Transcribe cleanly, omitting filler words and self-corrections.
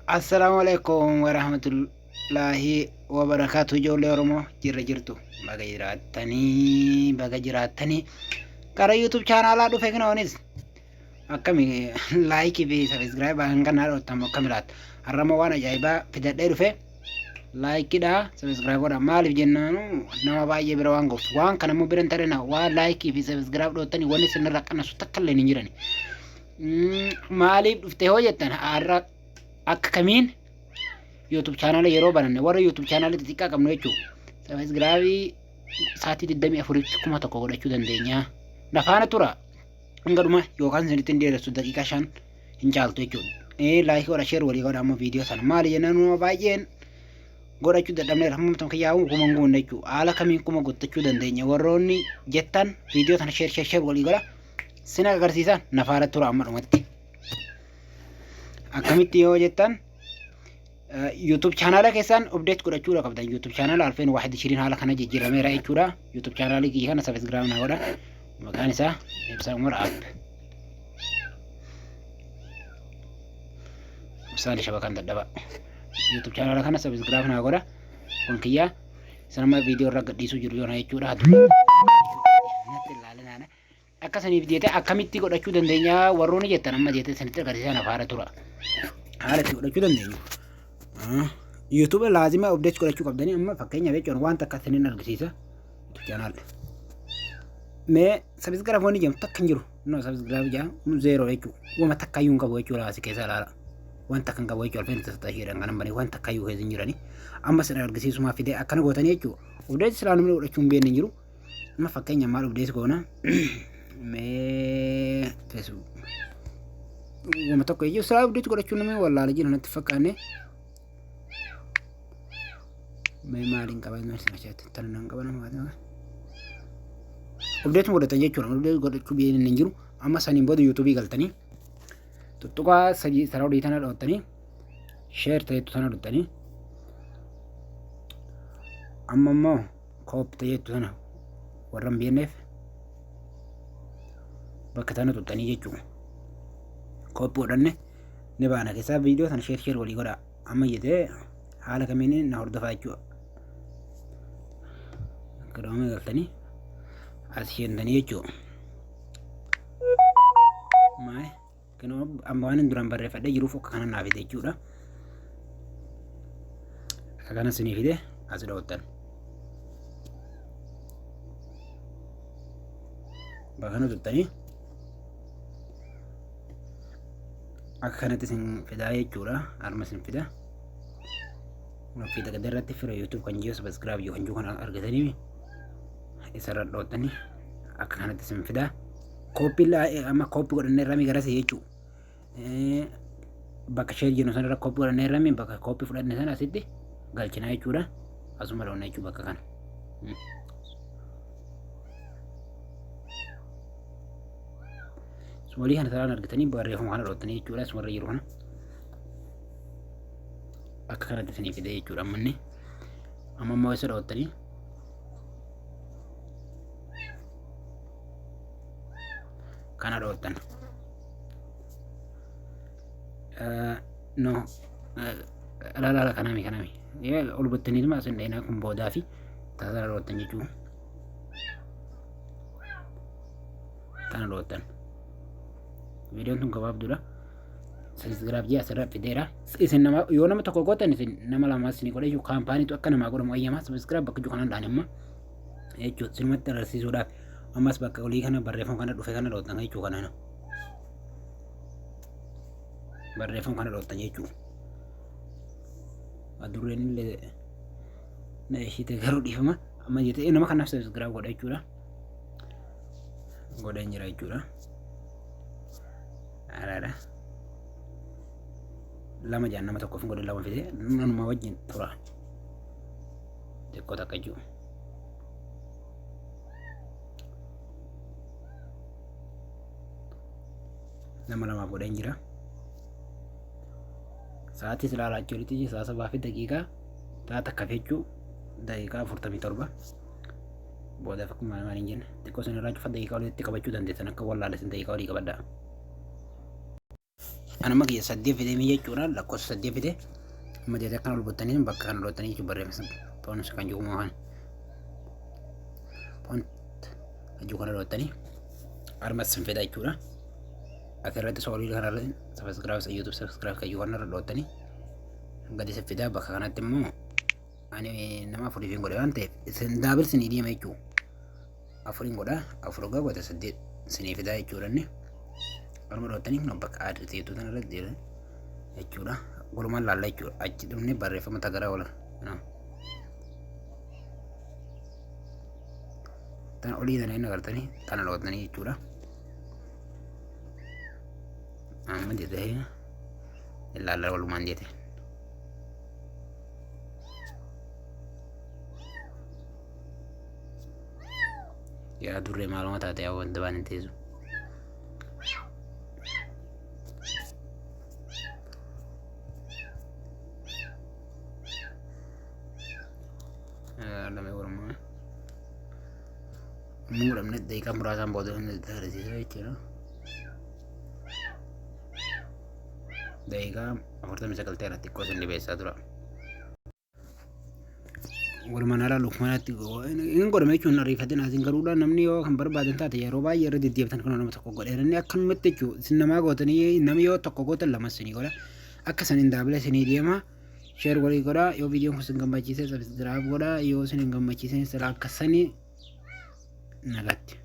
Assalaamu alaikum warahmatullaahi wabarakaatu. Ijoollee Oromoo jirra jirtu, baga jiraattanii, baga jiraattanii. Gara YouTube chaanaalaa dhufe kinoonis akkami like fi subscribe hanga naa dhooftamu akkami laata? Har'ammoo waan ajaa'ibaa fidadhee dhufe. Likeidha, subscribe godha. Maaliif jennaanu, nama baay'ee bira waan ga'uuf. Waan kana immoo bira hin tarina. Waan like fi subscribe dhooftanii wanni isinirra qannasu takka illee hin jirani. Maaliif dhufte hoo jettan, har'a akka kamiin YouTube chaanala yeroo bananne, warra YouTube chaanala xixiqqaa qabnu jechuudha. Subscribe sa'aatii 24tti 1000 godhachuu dandeenya. Nafaana tura hanga dhuma, yookaan isinitti hin dheeressu, daqiiqaa 5 hin caaltu jechuudha. Like godha, share walii godha. Amma viidiyoo sana maali jennaan, nama baay'een godhachuu dadhabneera. Hamma tokko yaa'u 1000 hin guunne jechuudha. Haala kamiin 1000 guuttachuu dandeenya warroonni jettan, viidiyoo sana share, share, share walii godha. Sin agarsiisa, nafaana tura amma dhumatti. Akkamitti yoo jettan, YouTube chaanaala keessaan update godhachuudha qabdan. YouTube chaanaala alfeen waahid shiriin haala kana jijjiirameera jechuudha. YouTube chaanaalii kiyya kana subscribe naa godha. Maqaan isaa Ibsaa Umar App. Ibsaan shabakaan dadhaba. YouTube chaanaala kana subscribe naa godha. Kun kiyyaa sanama viidiyoo irra gadhiisuu jiru yoona jechuudha. Natti ilaalinaana. Akka saniif jeete akkamitti godhachuu dandeenya warroonni jettan, amma jeete sanitti agarsiisan, afaara tura. Haala itti godhachuu dandeenyu. YouTube laazima update godhachuu qabdanii. Amma fakkeenyaaf jechuun waan takka isiniin argisiisa. YouTube channel. Mee subscribe wanni jedhamu takka hin jiru. No subscribe jaa zero jechuudha. Wama takka iyyuu hin qabu jechuudha, asii keessa ilaala. Waan takka hin qabu jechuudha. Alfeen tasataa isheedhaan kan bane waan takka iyyuu keessa hin jirani. Amma sin argisiisumaa fidee akkana gootanii jechuudha. Update silaa namni godhachuu hin beekne hin jiru. Amma fakkeenya maal update goona? Mee Facebook. Wama tokko iyyuu silaa update godhachuu namni wallaala jiru natti fakkaanne. Mee maaliin qaba inni sana tana nan qaba nama kana. Update godhatan jechuudha. Update godhachuu biyya hin jiru. Amma saniin booda YouTube galtanii tuttuqaa sadii sana olii tana dhoottanii, share ta'etu tana dhoottanii, amma immoo copy ta'etu tana warra hin beekneef bakka tana tuttanii jechuudha. Copy godhanne ni baana keessaa. Viidiyoo sana share, share walii godhaa. Amma jetee haala kamiin na hordofaa jechuudha. Akka doomee galtanii as seentanii jechuudha. Maal kinoo, amma waan hin duraan barreeffadhee jiruuf akka kana naa fide jechuudha. Akka kana isinii fide, as dhoottan. Bakka kana tuttanii akka kanatti isin fidaa jechuudha. Harma isin fida. Fiida gadi irratti fira YouTube kan jiru, subscribe kan jiru kana argatanii isarra dhoottanii akka kanatti isin fidaa. Copy amma copy godhannee irraa garasii jechuudha. Bakka share jennu sanarra copy godhannee irraa, bakka copy fudhanne sana asitti galchinaa jechuudha. Asuma dhoonna jechuudha bakka kana. Walii kana saraan argatanii barreeffama kana dhoottanii jechuudha. Asumarra jiru kana. Akka kanatti isinii fide jechuudha ammanni. Amma immoo isa dhoottanii kana dhoottan. No, laala, kanami kanami ol gottaniituma asin dheenaa kun boodaa fi taasisa dhoottan jechuudha. Kana dhoottan. Viidiyoon tun gabaabduudha. Subscribe jee asirra fideera. Isin nama yoo nama tokko gootan, isin nama lamaas isin godhe jechuudha. Kaampaaniitu akka namaa godhamu ayyamaa. Subscribe bakka jiru kanaan dhaane amma jechuudha. Sinumatti agarsiisuudhaaf ammas bakka olii kana barreeffama kana dhufe kana dhoottan jechuudha kanaan. Barreeffama kana dhoottan jechuudha. Adurreen illee na ishite garuu dhiifama. Amma jettee nama kanaaf subscribe godha jechuudha. Godheen jira jechuudha. Haaraadha. Lama jaan nama tokkoof godhe, lama fide, nanuma wajjin tura. Xiqqoo takka jechuudha. Nama lamaaf godheen jira. Sa'aatii ilaalaa jechuudha. Sa'a 7 fi daqiiqaa ta'a takka jechuu, daqiiqaa 47. Boodaaf akkuma maal hin jenne, xiqqoo isin irraa cufa, daqiiqaa olitti qabachuu dandeessan, akka wallaaleessan daqiiqaa olii qabadhaa. Anama kiyya saddeet fidee jechuudha, lakkoofsa saddeet fide. Amma deetee akkana ol buttanii bakka kana dhootanii jechuudha, barreeffama bonus kan jiru kana. Point hajuu kana dhootanii arma sin fida jechuudha. Asirratti soolii kanarratti subscribe, YouTube subscribe kan jiru kanarra dhootanii gadi sin fida. Bakka kanatti immoo ani nama afuriif hin godhe waan ta'eef isin double sinii deema jechuudha. Afuriin godha, afur hoggaa goote saddeet sinii fidaa jechuudha inni. Arma dhootanii kun bakka add ta'etu kanarratti jira jechuudha. Walumaan laalla jechuudha. Achi dhufnee barreeffama tagaraa wala. Tan olii tana hin agartanii, tana dhootanii jechuudha. Amma jedhee ilaalla walumaan jete. Yaa durree, maaluma taate yaa wanta baan hin teessu. Lamee walumaa. Muudhamne daqiiqaa muraasaan booda inni agarsiisa jechuudha. Daqiiqaa 49 ta'eera, xiqqoo isin dhibeessaa tura. Walumaan alaa lukmanatti hin godhame jechuun ariifatin asiin garuudha. Namni yoo kan barbaadan taate yeroo baay'ee irra deddeebitan kan nama tokko godheera inni akkanumatti jechuudha. Isin namaa gootanii namni yoo tokko gootan lama isinii godha, akka isin hin double isinii deema. Share walii godha. Yoo viidiyoon kun isin gammachiise subscribe godha, yoo isin hin gammachiisin sila akka sanii nagatti.